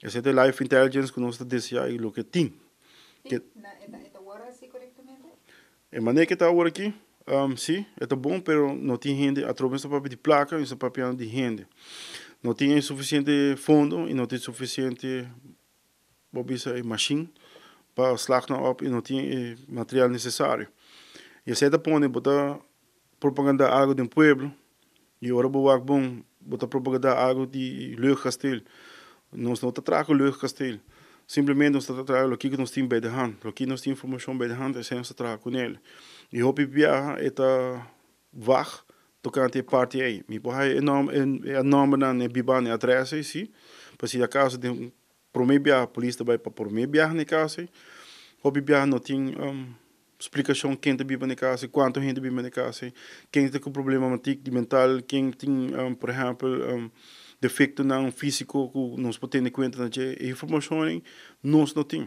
Esei ta e live intelligence ku nos ta deseá i loke tin. Si, e ta wòrdu hasi korektamente? E manera ku e ta awor aki, si, e ta bon, pero no tin hende, atrobe nos ta papia di plaka, nos ta papiando di hende. No tin e sufisiente fondo i no tin sufisiente, bo bisa, e mashin pa slag nan op i no tin e material nesesario. I esei ta pone bo ta propagandá algu den pueblo i ora bo wak bon bo ta propagandá algu di luchtkasteel. Nos no ta traha ku luchtkasteel, simplemente nos ta traha loke ku nos tin bij de hand, loke nos tin informashon bij de hand esei nos ta traha kunel. I hopi biaha e ta wag tokante e parti ei. Mi por haya e e nòmbernan, e bibá, e adrès ei si, pa si akaso den promé biaha polis ta bai pa promé biaha na e kas ei. Hopi biaha no tin splikashon ken ta biba na e kas ei, kuantu hende ta biba na e kas ei, ken ta ku problema di mental, ken tin, por ehèmpel, defektonan físiko ku nos por tene kuenta na dje. E informashon ei nos no tin.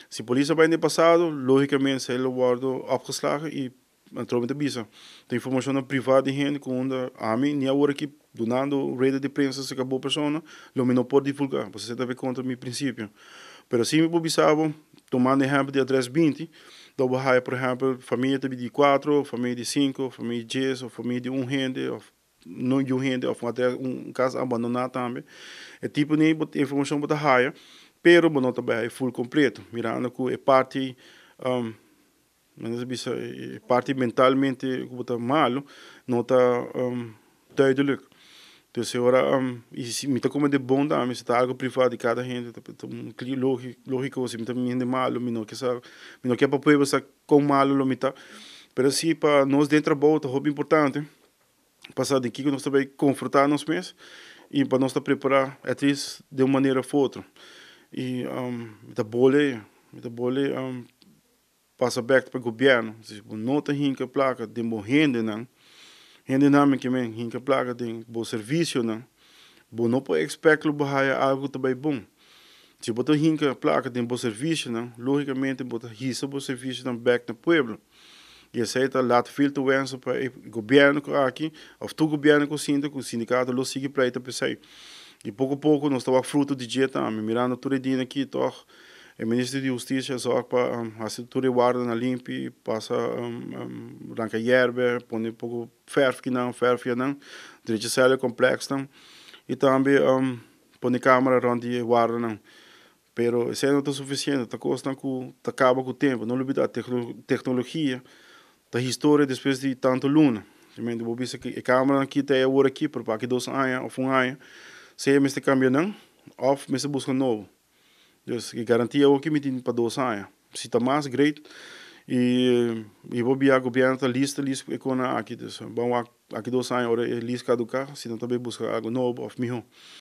Si polis a bai na e pasado, lógikamente esei lo wòrdu opgeslagen i anto mi ta bisa, ta informashonnan privá di hende ku unda ami ni awor aki dunando rueda di prensa aserka bo persona lo mi no por divulgá, pasobra esei ta bai kontra mi prinsipio. Pero si mi por bisa bo, tomando ehèmpel di adrès 20, lo bo haya por ehèmpel famia ta di kuatro, famia di sinku, famia di 10 òf famia di un hende òf no yu hende òf un kas abandoná tambe. E tipo di informashon bo ta haya, pero bo no ta bai haya ful kompleto, mirando ku e parti, men ta bisa, e parti mentalmente ku bo ta malu no ta duidelijk. Dus e ora i si mi ta komprende bon tambe si ta algu privá di kada hende ta un lógiko. Si mi ta un hende malu, mi no ke sa, mi no ke pa pueblo sa kon malu lo mi ta. Pero si pa nos den trabou ta hopi importante pa sa di kiko nos ta bai konfrontá nos mes i pa nos ta prepará at least den un manera òf otro. I mi ta bole pasa bèk pa gobièrnu. Si bo no ta hinka plaka den bo hendenan, hendenan mi ke men hinka plaka den bo servisionan, bo no por expect lo bo haya algu ta bai bon. Si bo ta hinka plaka den bo servisionan, lógikamente bo ta hisa bo servisionan bèk na pueblo. I esei ta laat veel te wensen pa e gobièrnu ku aki òf tur gobièrnu ku sinta ku sindikato lo sigui pleita pa esei. I poko poko nos ta wak fruto di dje tambe, mirando tur e dia aki tòg e minister di hustisia zorg pa hasi tur e wardanan limpi, pasa ranka yerbe, pone poko verf kinan, verfia nan, drecha cellencomplex nan i tambe pone kamera rònt di e wardanan. Pero esei no ta sufisiente, ta kosnan ku ta kaba ku tempu. No lubidá, teknologia ta historia despues di tantu luna. Bo bisa ku e kameranan aki ta e awor aki, pero pa aki 2 aña òf un aña sea mester kambia nan òf mester buska nobo. Dus e garantia awor aki mi tin pa 2 aña. Si ta mas, great. I bo bia gobièrnu ta listo listo e kosnan aki. Dus ban wak aki 2 aña ora e lease kaduká si nan ta bai buska algu nobo òf mihó.